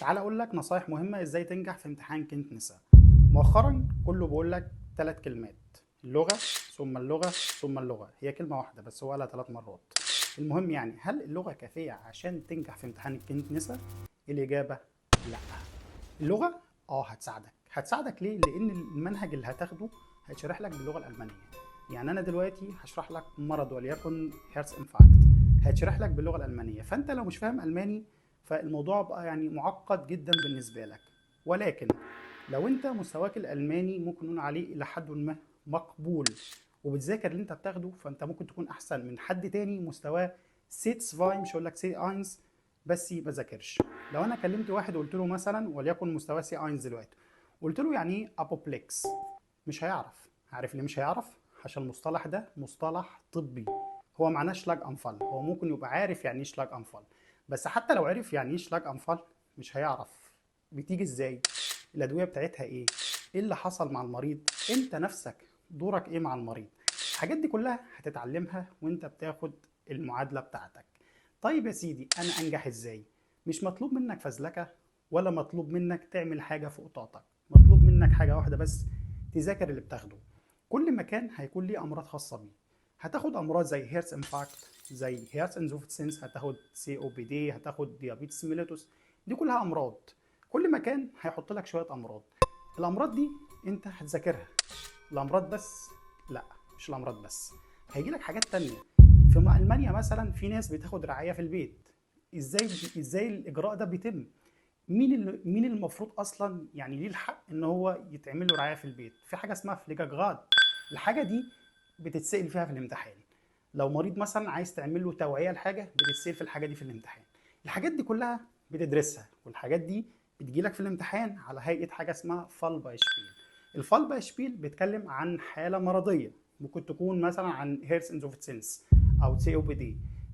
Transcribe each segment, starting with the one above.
تعال اقول لك نصايح مهمة ازاي تنجح في امتحان Kenntnisse. مؤخرا كله بيقول لك 3 كلمات: اللغة ثم اللغة ثم اللغه. هي كلمة واحدة بس هو قالها 3 مرات. المهم يعني هل اللغة كافيه عشان تنجح في امتحان ال Kenntnisse؟ الاجابة لا. اللغة هتساعدك. هتساعدك ليه؟ لان المنهج اللي هتاخده هيتشرح لك باللغة الالمانيه. يعني انا دلوقتي هشرح لك مرض وليكن Herzinfarkt، هيتشرح لك باللغة الالمانيه، فانت لو مش فاهم الماني فالموضوع بقى يعني معقد جدا بالنسبة لك. ولكن لو انت مستواك الالماني ممكن نقول عليه الى حد ما مقبول وبتذاكر اللي انت بتاخده، فانت ممكن تكون احسن من حد تاني مستواه C2، مش هقول لك C1، بس ما ذاكرش. لو انا كلمت واحد وقلت له مثلا وليكن مستواه C1 دلوقتي، قلت له يعني ايه Apoplex، مش هيعرف. عارف ليه مش هيعرف؟ عشان المصطلح ده مصطلح طبي، هو معناه Schlaganfall. هو ممكن يبقى عارف يعني ايه Schlaganfall، بس حتى لو عرف يعني ايه Schlaganfall مش هيعرف بتيجي ازاي، الادوية بتاعتها ايه، ايه اللي حصل مع المريض، انت نفسك دورك ايه مع المريض. الحاجات دي كلها هتتعلمها وانت بتاخد المعادلة بتاعتك. طيب يا سيدي، انا انجح ازاي؟ مش مطلوب منك فزلكه ولا مطلوب منك تعمل حاجة فوق طاقتك، مطلوب منك حاجة واحدة بس، تذاكر اللي بتاخده. كل مكان هيكون ليه امراض خاصة بيه. هتاخد امراض زي Herzinfarkt، زي Herzinsuffizienz، هتاخد COPD، هتاخد Diabetes mellitus، دي كلها امراض. كل مكان هيحط لك شوية امراض. الامراض دي انت هتذاكرها. الامراض بس؟ لا، مش الامراض بس، هيجي لك حاجات تانية. في المانيا مثلا في ناس بتاخد رعاية في البيت. ازاي الاجراء ده بيتم؟ مين المفروض اصلا يعني ليه الحق ان هو يتعمل له رعاية في البيت؟ في حاجة اسمها Pflegegrad، الحاجة دي بتتسال فيها في الامتحان. لو مريض مثلا عايز تعمل له توعيه لحاجة بتتسال في الحاجة دي في الامتحان. الحاجات دي كلها بتدرسها، والحاجات دي بتجيلك في الامتحان على هيئة حاجة اسمها Fallbeispiel. ال Fallbeispiel بيتكلم عن حاله مرضية، ممكن تكون مثلا عن Herzinsuffizienz او COPD.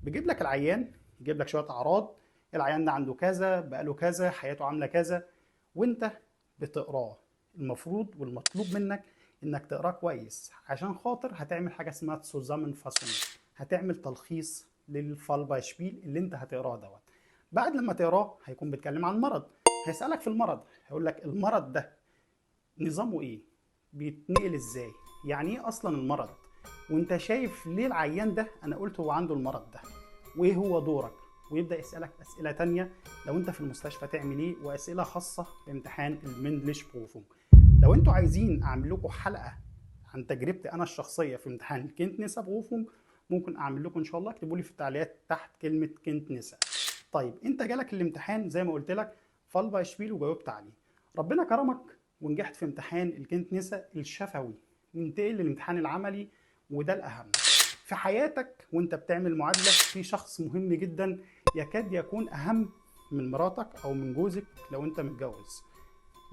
بيجيب لك العيان، يجيب لك شوية اعراض، العيان ده عنده كذا، بقاله كذا، حياته عامله كذا، وانت بتقراه. المفروض والمطلوب منك انك تقراه كويس عشان خاطر هتعمل حاجة اسمها Zusammenfassung، هتعمل تلخيص لل Fallbeispiel اللي انت هتقراه دوت. بعد لما تقراه هيكون بيتكلم عن مرض، هيسالك في المرض، هيقول لك المرض ده نظامه ايه، بيتنقل ازاي، يعني ايه اصلا المرض، وانت شايف ليه العيان ده انا قلت هو عنده المرض ده، وايه هو دورك، ويبدا يسالك اسئلة تانية لو انت في المستشفى تعمل ايه، واسئلة خاصة بامتحان ال mündliche Prüfung. لو انتوا عايزين اعمل لكم حلقة عن تجربتي انا الشخصية في امتحان ال Kenntnisse Prüfung ممكن اعمل لكم ان شاء الله. اكتبوا لي في التعليقات تحت كلمة Kenntnisse. طيب انت جالك الامتحان زي ما قلت لك Fallbeispiel وجاوبت عليه، ربنا كرمك ونجحت في امتحان ال Kenntnisse الشفوي، ننتقل للامتحان العملي وده الاهم في حياتك. وانت بتعمل معادلة في شخص مهم جدا يكاد يكون اهم من مراتك او من جوزك لو انت متجوز،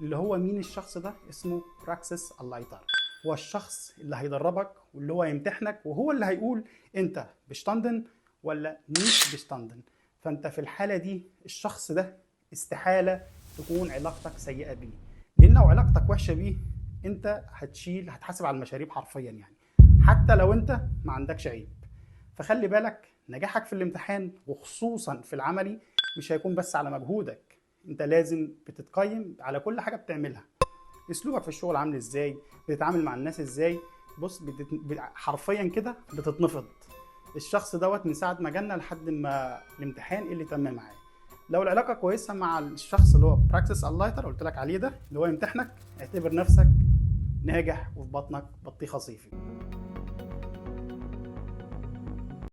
اللي هو مين الشخص ده؟ اسمه Praxisanleiter. هو الشخص اللي هيدربك واللي هو يمتحنك، وهو اللي هيقول انت bestanden ولا nicht bestanden. فانت في الحالة دي الشخص ده استحالة تكون علاقتك سيئه بيه، لان لو علاقتك وحشة بيه انت هتحاسب على المشاريب حرفيا يعني، حتى لو انت ما عندكش عيب. فخلي بالك، نجاحك في الامتحان وخصوصا في العملي مش هيكون بس على مجهودك، انت لازم بتتقيم على كل حاجة بتعملها. اسلوبك في الشغل عامل ازاي، بتتعامل مع الناس ازاي. بص، حرفيا كده بتتنفض الشخص دوت من ساعة ما جالنا لحد ما الامتحان ايه اللي تم معاه. لو العلاقة كويسة مع الشخص اللي هو Praxisanleiter قلت لك عليه ده اللي هو يمتحنك، اعتبر نفسك ناجح وفي بطنك بطيخه صيفي.